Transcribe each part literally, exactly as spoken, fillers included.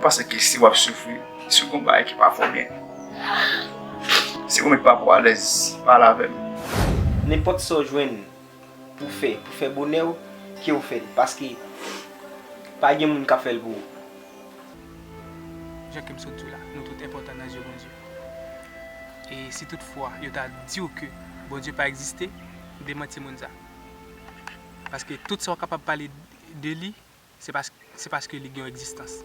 Paske si w ap soufri, si w gen yon bagay ki pa fè w byen, si w mèt pa pou alèz, pale avè m. Nenpòt sa w jwenn pou fè, pou fè bonè w, ke w fè l. Paske pa gen moun k ap fè l pou ou. Jan ke m sot di w la, nou tout enpòtan nan zye Bondye. E si toutfwa yo ta di w ke Bondye pa egziste, demanti moun sa. Paske tout sa w kapab pale de li, se pas-, se paske li gen yon egzistans.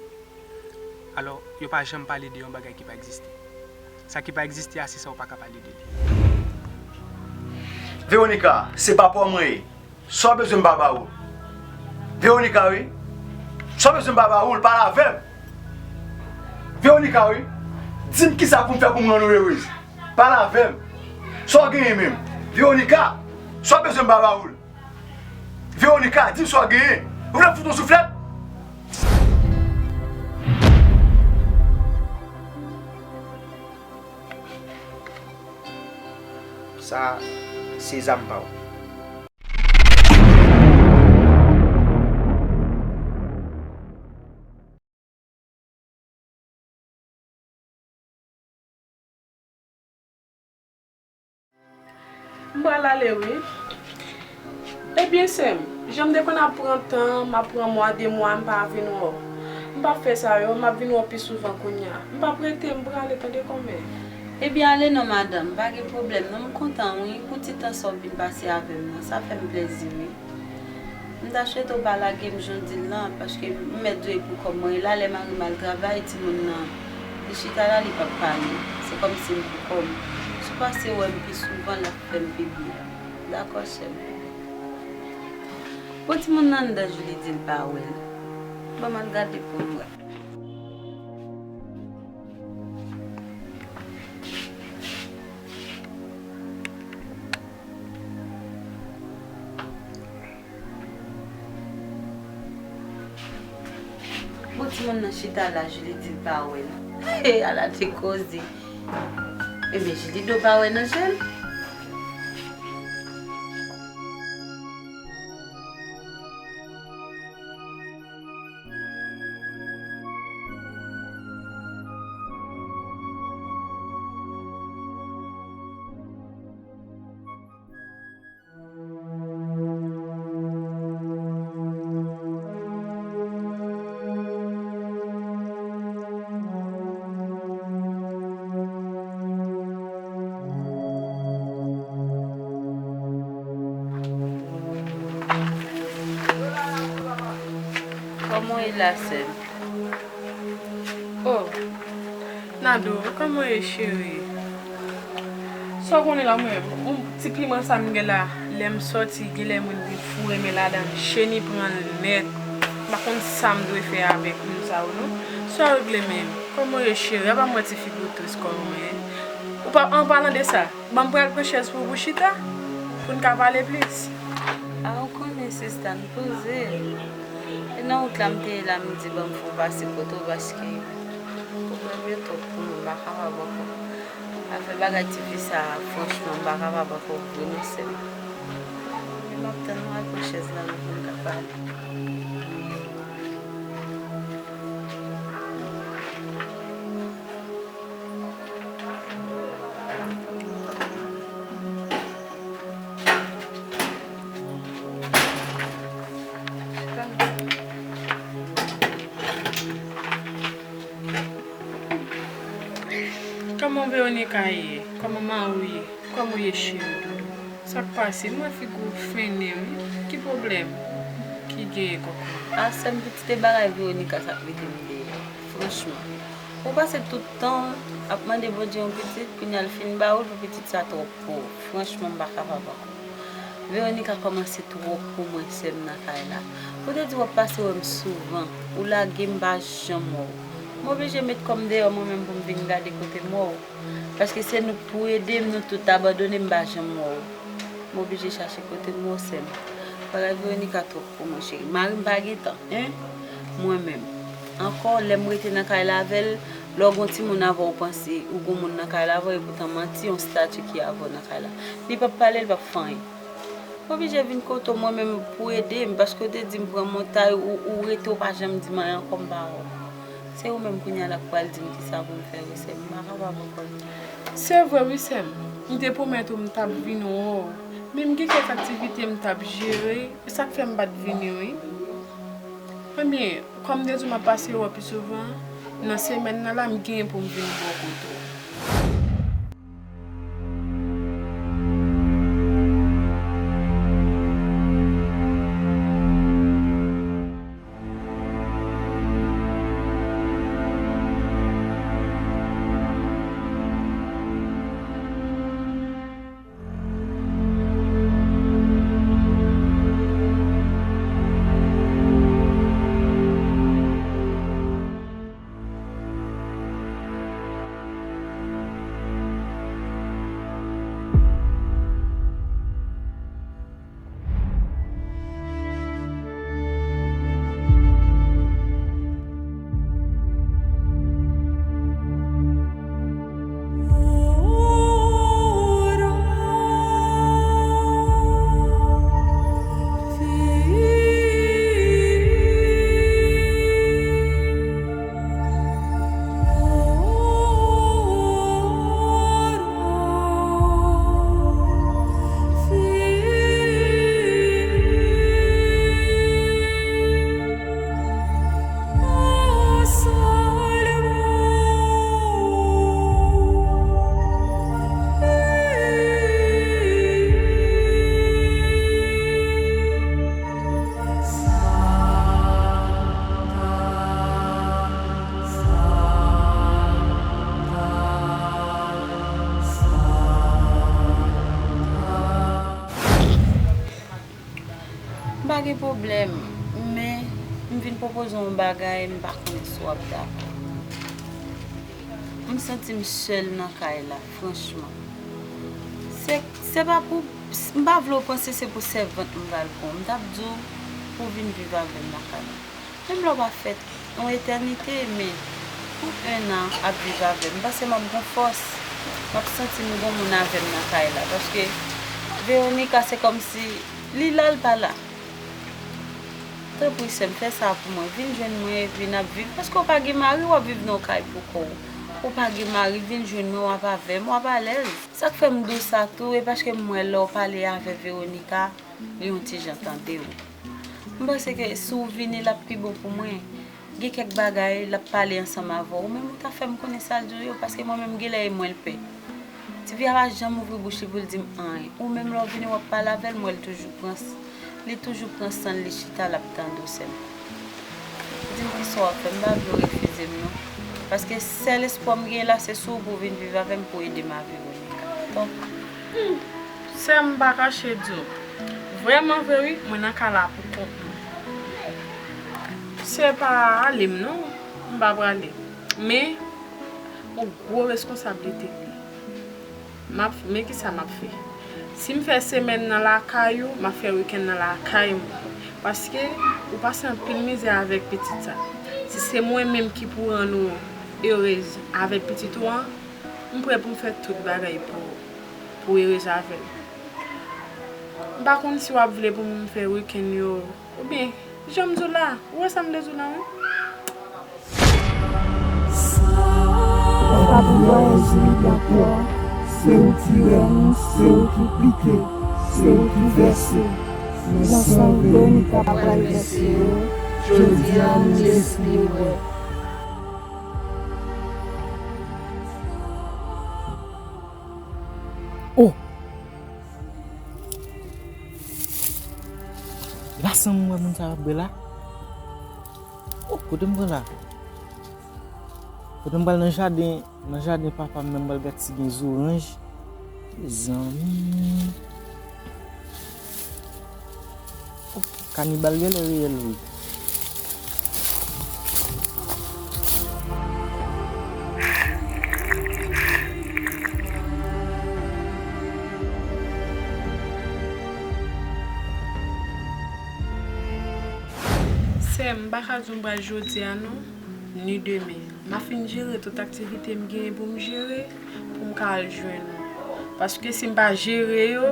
Alò, yo pa janm pale de yon bagay ki pa egziste. Sa ki pa egziste a, se sa w pa ka pale de li. Veronica, se papa w mwen ye. Sa w bezwen m pa ba ou l? Veronica, wi. Sa w bezwen m pa ba ou l? Pale avè m. Veronica, wi. Di m kisa pou m fè pou m rann ou erez. Pale avè m. Sa w genyen menm? Veronica, sa w bezwen m pa ba ou l? Veronica, di m sa w genyen. Ou vle m fout ou souflèt? Sa se zam pa w. M pral ale wi. Ebyen sè m, jan m te konn ap pran tan, m ap pran mwa, de mwa, m pa vin wè w. M p ap fè sa yo, m ap vin wè w pi souvan kounye a. M p ap rete, m prale tande kòmè. Ebyen ale non madanm, pa gen pwoblèm non, m kontan wi pou ti tan sa w vin pase avè m nan, sa fè m plezi wi. M ta swete w pa lage m jan w di l lan, paske m mèt dwe pou kò m. Mwen la, lè mari m al travay, timoun nan, li chita la, li p ap pale. Se kòmsi m pou kò m. Si w pase wè m pi souvan, l ap fè m pi byen. Dakò, sè m. Bon, timoun nan anndan, Julie di l pa wè l. Ban m al gade pou m wè. Bon, timoun nan chita la, Julie di l pa wè l. Ala de koze. Ebyen, Julie do pa wè nan je l. Kòman w ye la, sè m? Oh, Nado, kòman w ye, cheri? Sa w konnen la, mwen, yon ti piman sa m gen la, lè m sòti, genlè moun vin foure men ladan l, cheni pran l nèt. M pa konn sa m dwe fè avèk moun sa yo, non. Sa w regle menm? Kòman w ye, cheri? Apa m wè ti fi gwo tris kòm mwen. Ou pa, an palan de sa, ban m pral pran chèz pou ou pou chita, pou n ka pale plis. A, ou konnen, sista, n poze. E nan wout la, m te ye la, m di, ban m fè w pase kote w, paske pwoblèm yo twòp pou mwen, m pa kapab ankò. Afè bagay ti fi sa a, franchman, m pa kapab ankò vre non, sè m. Men m ap tann ou al pran chèz la, non, pou n ka pale. Kòman Veronica ye? Kòman mari w ye? Kòman w ye, cheri doudou? Sa k pase? M wè figi w fennen, wi. Ki pwoblèm ki genyen kòkò? A, sè m, pitit, e bagay Veronica sa k mete m deyò. Franchman. Ou pase tout tan w ap mande Bondye yon pitit, kounye a l fin ba ou l, pou pitit sa twòp pou ou. Franchman, m pa kapab ankò. Veronica kòmanse twòp pou mwen, sè m, nan kay la. Ou te di w ap pase wè m souvan. Ou lage m, m pa janm wè w. M oblije met kò m deyò mwen menm pou m vin gade kote m wè w. Paske se nou k pou ede m, nou tout abandone m, m pa janm wè w. M oblije chache kote m wè w, sè m. Bagay Veronica twòp pou mwen, cheri. Mari m pa gen tan, en? Mwen menm. Ankò, lè m rete nan kay la avè l, lè w gon timoun avè w, ou panse ou gon moun nan kay la avè w, epoutan manti, yon estati ki avè w nan kay la. Li p ap pale, li p ap fè anyen. M oblije vin kote w mwen menm pou ede m, paske w te di m pran montay, ou, ou rete, ou pa janm di m anyen ankò, m pa wè w. Se ou menm kounye a la k pral di m kisa pou m fè, wi, sè m. M pa kapab ankò, non. Se vre, wi, sè m. M te pwomèt ou m t ap vin wè w. Men m gen kèk aktivite m t ap jere, e sa k fè m pa t vini, wi. Ebyen, kòm m te di w m ap pase wè w pi souvan, nan semèn nan la, m genyen pou m vin bò kote w. M pa gen pwoblèm, men m vin pwopoze w yon bagay, m pa konnen si w ap dakò. M santi m sèl nan kay la, franchman. Se, se pa pou, m pa vle w panse se pou sèvant m pral pran w. M t ap di w pou w vin viv avè m nan kay la. Menm lè w pa fè yon etènite, men pou en an ap viv avè m, m panse m ap gon fòs. M ap santi m gon moun avè m nan kay la. Paske Veronica, se kòmsi li la, l pa la. Tanpri, sè m, fè sa pou mwen. Vin jwenn mwen epi n ap viv. Paske w pa gen mari, w ap viv nan yon kay pou kò w. Ou pa gen mari, vin jwenn mwen, w ap avè m, w ap alèz. Sa k fè m di w sa tou, e paske m wè lè w pale avè Veronica, li yon ti jan tande w. M panse ke si w vini, l ap pi bon pou mwen. Gen kèk bagay, l ap pale ansanm avè w. Ou menm, ou ta fè m konnen sa l di w yo, paske mwen menm, genlè e mwen l pè. Tifi a pa janm ouvri bouch li pou l di m anyen. Ou menm, lè w vini, w ap pale avè l, m wè l toujou pran s-, li toujou pran san l, li chita, l ap tande w, sè m. Di m kisa w ap fè, m pa vle w refize m, non. Paske sèl espwa m genyen la, se sou ou pou w vin viv avè m, pou w ede m avè Veronica. Tanpri. Sè m, m pa kache di w. Vrèman vre, wi, mwen nan kay la pou kont mwen. Se pa ale m, non. M pa prale. Men, yon gwo reskonsablite li ye. M ap, men kisa m ap fè? Si m fè semèn nan lakay ou, m ap fè wikenn nan lakay mwen. Paske ou pase anpil mizè avèk pitit sa. Si se mwen menm ki pou rann ou erez avèk pitit ou an, m prè pou m fè tout bagay pou, pou erez avè l. M pa konn si w ap vle pou m fè wikenn yo, oubyen, jan m di w la, ou wè sa m vle di w la, wi. Sa pou vwayaje li dakò, se ou ki rèn, se ou ki pike, se ou ki vèse. Men jan Veronica pral vèse yo, jodi a nou espere wè. Oh! E pa san m wè moun sa ap bwè la? Oh, kote m pran la? Kote m pral nan jaden, nan jaden papa m nan, m pral gad si gen zoranj. Mezanmi. Oh, kanibal genlè reyèl vre. Sè m, m pa ka di w m pral jodi a non, ni demen. M ap fin jere tout aktivite m genyen pou m jere, pou m ka al jwenn ou. Paske si m pa jere yo,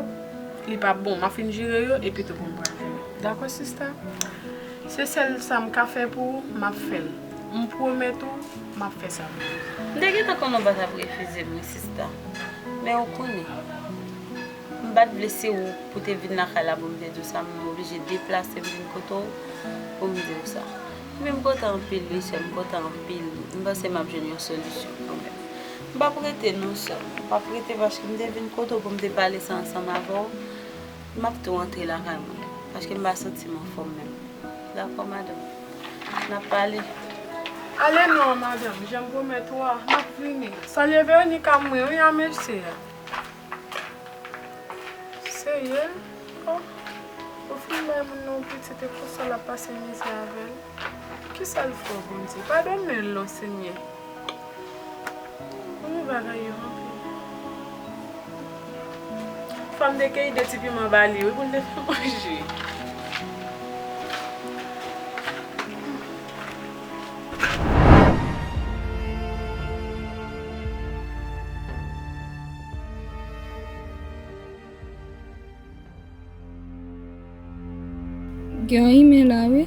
li p ap bon. M ap fin jere yo, epi tou pou m pral jwenn ou. Dakò, sista? Se sèl sa m ka fè pou ou, m ap fè l. M pwomèt ou, m ap fè sa m vle. M te gentan konnen w pa t ap refize m, wi, sista. Men ou konnen, m pa t vle se ou pou te vin lakay la pou m te di w sa, m oblije deplase m vin kote w pou m di w sa. Men m kontan anpil, wi, sè m, m kontan anpil. M panse m ap jwenn yon solisyon kanmenm. M p ap rete non, sè m. M p ap rete paske m te vin kote w pou m te pale sa ansanm avè w. M ap tou antre lakay mwen paske m pa santi m anfòm menm. Dakò, madanm. N ap pale. Ale non, madanm, jan m pwomèt ou a, m ap vini. Salye Veronica mwen, wi, a mesye a. Serye? Oh, ou fin bay moun nan yon pitit e konsa l ap pase mizè avè l. Kisa l fè w, Bondye? Padone l non, Senyè. Ou gen bagay yo anpil. Fò m te keyi de ti piman ba li, wi, pou l te fè manje. Gen yon imè la, wi.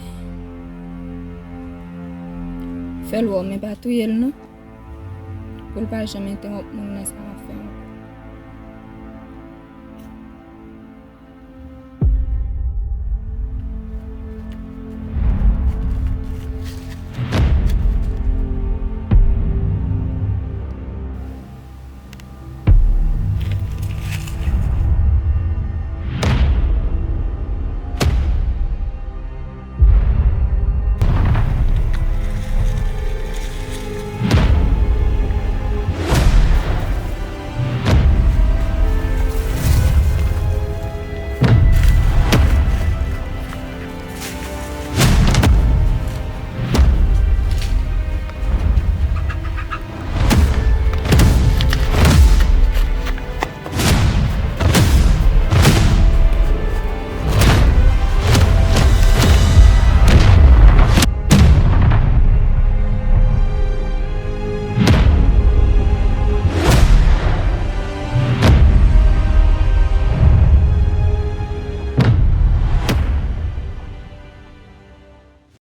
Fè l wè w, men pa touye l, non. Pou l pa janm entèwonp moun nan sa l ap fè ankò.